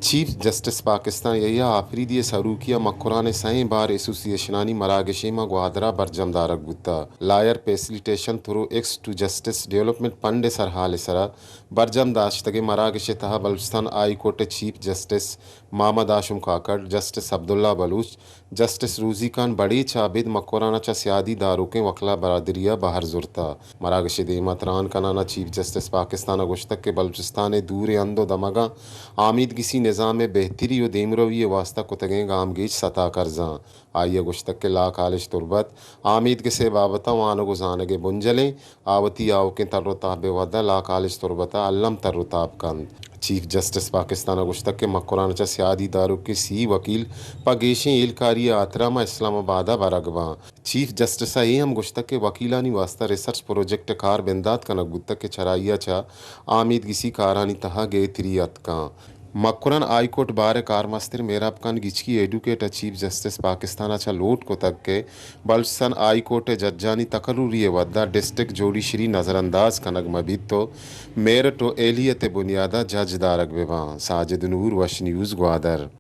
Chief justice Pakistan Yahya Afridi ءِ سروکی ءَ مکران ءِ سئیں بار ایسوسی ایشنانی مراگشے ماں گوادر ءَ برجم دارگ بوتگ۔ Lawyer facilitation through access to justice development fund ءِ سرحال ءِ سرا برجم داشتگیں مراگش ءِ تہا بلوچستان ہائی کورٹ ءِ chief justice Muhammad Hashim Kakar, justice Abdullah Baloch, justice Rozi Khan بڑیچ ءَ ابید مکران ءَ چہ سیادی داروکیں وکلا برادری ءَ بہر زرتگ۔ مراگش ءِ دیما تران کنان ءَ چیف جسٹس پاکستان ءَ گوشتگ کہ بلوچستان ءِ دوریں ہند ءُ دمگاں آمیدگسی نظام ءِ بہتری ءُ دیمروی ءِ واستہ کتگیں گامگیج ستا کرزاں۔ آئی ءَ گوشتگ کہ لا کالج تربت آمیدگس ءِ بابت ءَ وانگ ءُ زانگ ءِ بنجلیں آ وتی آؤکیں تر ءُ تاب ءِ وھد ءَ لا کالج تربت ءَ الم تر ءُ تاب کنت۔ چیف جسٹس پاکستان ءَ گوشتگ کہ مکران ءَ چہ سیادی داروکیں سی وکیل پہ گیشیں ہیلکاری ءِ ہاترا ماں اسلام آباد ءَ برگ باں۔ چیف جسٹس ءَ اے ہم گوشتگ کہ وکیلانی واستہ ریسرچ پروجیکٹ ءِ کار بندات کنگ بوتگ کہ چرائی ءَ چہ آمیدگسی کارانی تہا گہتری اتکاں۔ مکران ہائی کورٹ بار ءِ کارمستر مہراب خان گچکی ایڈوکیٹ ءَ چیف جسٹس پاکستان ءَ چہ لوٹ کتگ کہ بلوچستان ہائی کورٹ ءِ ججانی تقرری ءِ وھد ءَ ڈسٹرکٹ جوڈیشری نظر انداز کنگ مہ بیت ءُ میرٹ ءُ اہلیت ءِ بنیاد ءَ جج دارگ بہ باں۔ ساجد نور، وش نیوز، گوادر۔